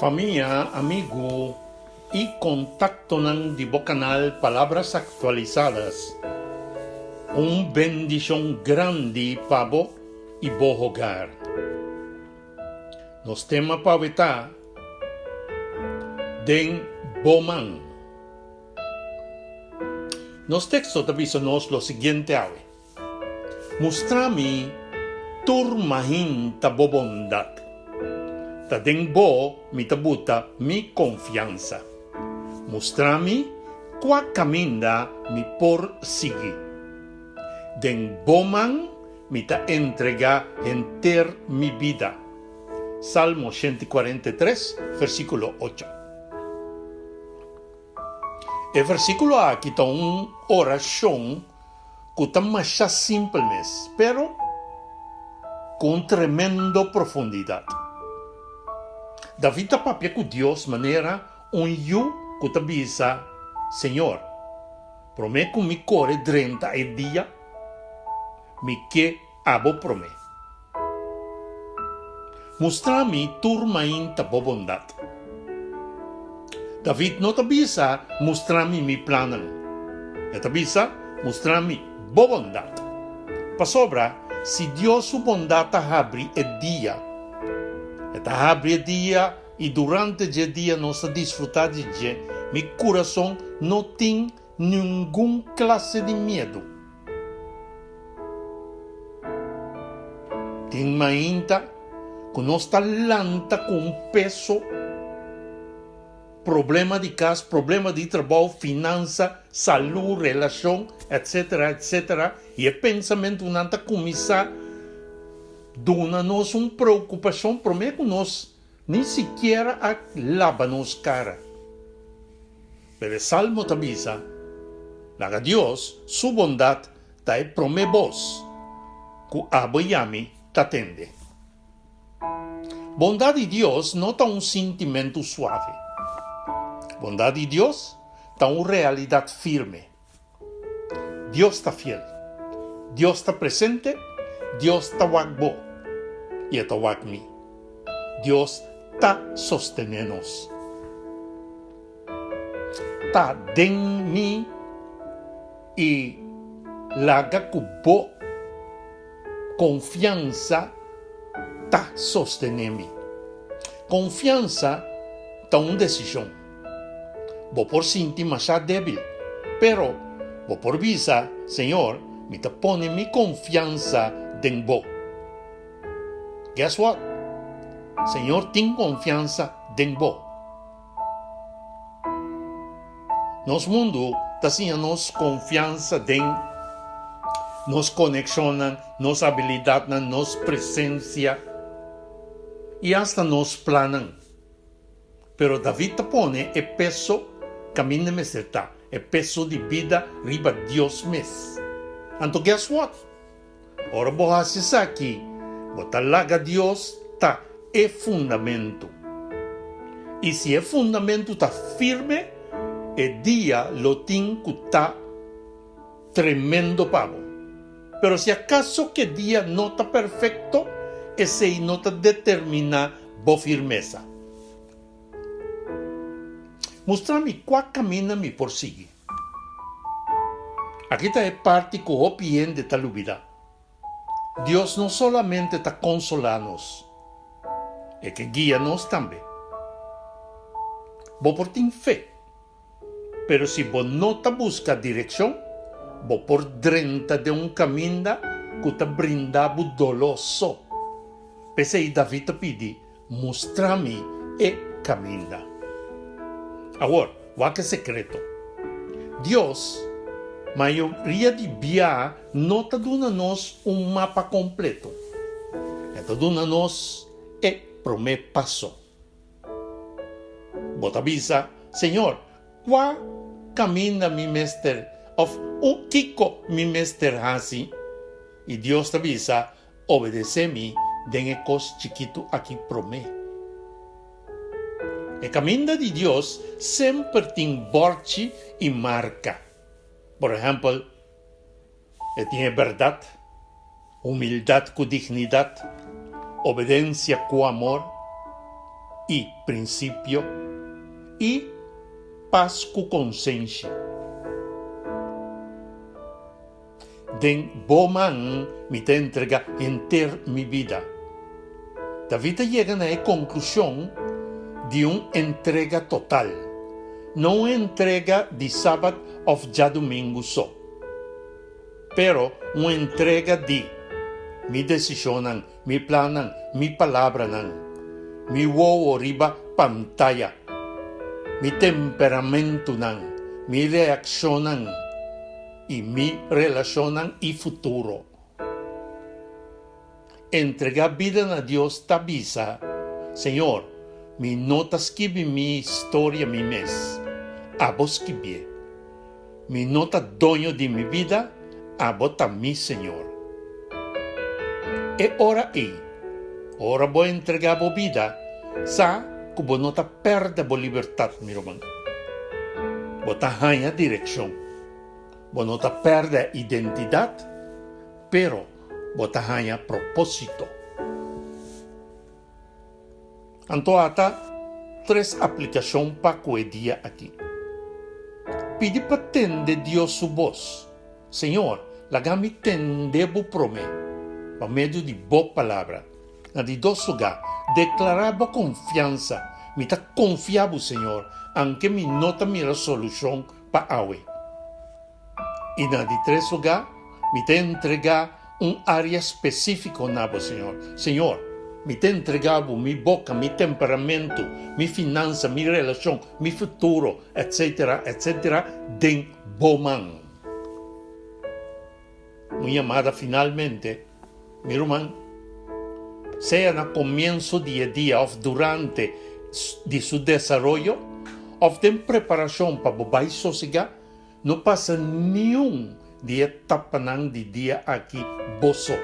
Famia, amigu i kontaktonan di bo kanal Palabras Actualizadas. Un bendishon grandi pa bo i bo hogar. Nos tema pa awe ta, Den bo man. Nos teksto ta bisa nos lo siguiente awe, Mustra mi tur mahinta bo bondat. Ta den bo mi ta buta mi konfiansa. Mustra mi kua kaminda mi por sigui. Den bo man mi ta entregá henter mi bida. Salmo 143, versíkulo ocho. E versíkulo aki ta un orashon ku ta masha simpel mes, pero ku un tremendo profundidat. David ta papia ku Dios manera un yu ku ta bisa, Señor, promé ku mi kore drenta e dia, mi ke abo promé. Mustra mi tur mainta bo bondat. David no ta bisa, Mustra mi mi plannan. E ta bisa, Mustra mi bo bondat. Pasobra si Dios su bondat ta habri e dia, e ta habri e dia i durante dje dia nos ta disfrutá di dje, mi kurason no tin ningun klase di miedu. Tin mainta ku nos ta lanta ku un peso, problema di kas, problema di trabou, finansa, salú, relashon, etsetera, etsetera, i e pensamentunan ta kuminsá duna nos un preokupashon promé ku nos ni sikiera a laba nos kara. Pero e salmo ta bisa, Laga Dios su bondat ta e promé bos ku abo i ami ta tende. Bondat di Dios no ta un sintimentu suave. Bondat di Dios ta un realidat firme. Dios ta fiel. Dios ta presente. Dios ta wak bo i e ta wak mi. Dios ta sostené nos. Ta den mi i laga ku bo konfiansa ta sostené mi. Konfiansa ta un desishon. Bo por sinti masha débil, pero bo por bisa, Señor, mi ta pone mi konfiansa den bo. Guess what? Señor tin konfiansa den bo. Nos mundu ta siña nos konfiansa den nos konekshonnan, nos abilidatnan, nos presensia i asta nos plannan. Pero David ta pone e peso kaminda mester ta, e peso di bida riba Dios mes. Anto guess what? Ora bo hasi esaki, bo ta laga Dios ta e fundamentu. I si e fundamentu ta firme, e dia lo tin ku ta tremendo pa bo. Pero si akaso ku e dia no ta perfekto, esei no ta determiná bo firmesa. Mustra mi kua kaminda mi por sigui. Aki ta e parti ku hopi hende ta lubidá. Dios no solamente ta konsolá nos, e ke guia nos tambe. Bo por tin fe, pero si bo no ta buska direkshon, bo por drenta den un kaminda ku ta brinda bo doló so. P'esei David ta pidi, Mustra mi e kaminda. Awor, wak e sekreto. Dios, mayoria di bia no ta duna nos un mapa kompleto. E ta duna nos e promé paso. Bo ta bisa, Señor, kua kaminda mi mester òf kiko mi mester hasi? I Dios ta bisa, Obedesé mi den e kos chikitu aki promé. E kaminda di Dios semper tin bòrchi i marka. Por ehèmpel, e tin e bèrdat, humildat ku dignidat, obedensia ku amor. i prinsipio i pas ku konsenshi. Den bo man mi ta entrega henter mi bida. David a yega na e konklushon di un entrega total, no un entrega di sabat òf djadumingu so, pero un entrega di mi desishonnan, mi plannan, mi palabranan, mi wowo riba pantaya, mi temperamentunan, mi reakshonnan i mi relashonnan i futuro. Entregá bida na Dios ta bisa, Señor, mi no ta skibi mi storia mi mes, abo skibié. Mi no ta doño di mi bida, abo ta mi Señor. E ora ei, ora bo entregá bo bida, sa ku bo no ta pèrdè bo libertat, mi ruman. Bo ta haña direkshon. Bo no ta pèrdè identidat, pero bo ta haña propósito. Anto ata tres aplikashon pa ku e dia aki. Pidi pa tende Dios su bos. Señor, laga mi tende bo promé, pa medio di bo Palabra. Na di dos lugá, deklará bo konfiansa, Mi ta konfia bo, Señor, anke mi no ta mira solushon pa awe. I na di tres lugá, mi ta entregá un área spesífiko na bo, Señor. Señor, mi ta entregá bo mi boka, mi temperamentu, mi finansa, mi relashon, mi futuro, etcétera, etcétera, den bo man. Un yamada finalmente, mi ruman, sea na komienso di e dia òf durante di su desaroyo òf den preparashon pa bo bai sosegá, No pasa niun di e tapanan di dia aki bo so.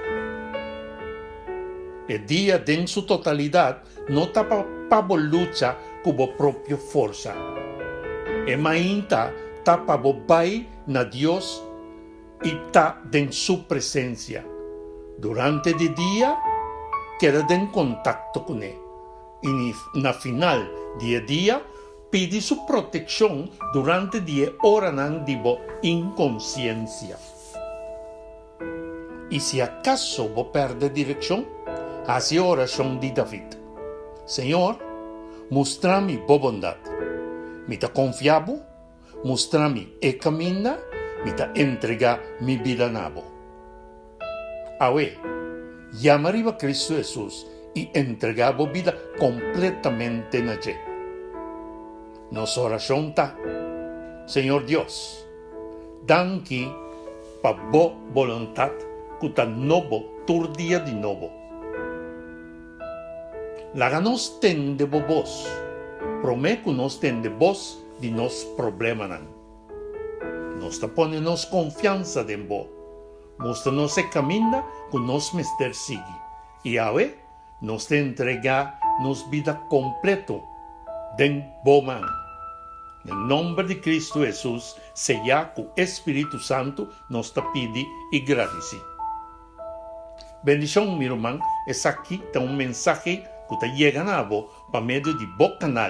E dia den su totalidat no ta pa pa bo lucha ku bo propio forsa. E mainta ta pa bo bai na Dios i ta den su presensia. Durante di dia, keda den kontakto kuné. I na final di e dia, Pidi su protekshon durante di e oranan di bo inkonsiensia. I si akaso bo pèrdè direkshon, hasi e orashon di David, Señor, mustra mi bo bondat. Mi ta konfia bo, mustra mi e kaminda, mi ta entregá mi bida na bo. Awe, yama riba Cristo Hesus i entregá bo bida kompletamente na dje. Nos orashon ta, Señor Dios, danki pa bo boluntat ku ta nobo tur dia di nobo. Laga nos tende bo bos promé ku nos tende bos di nos problemanan. Nos ta pone nos konfiansa den bo. Mustra nos e kaminda ku nos mester sigui. I awe nos ta entregá nos bida kompleto den bo man. Den nòmber di Kristu Hesus, seyá ku e Spiritu Santu, nos ta pidi i gradisí. Bendishon, mi ruman, esaki ta un mensahe ku ta yega na bo pa medio di bo kanal.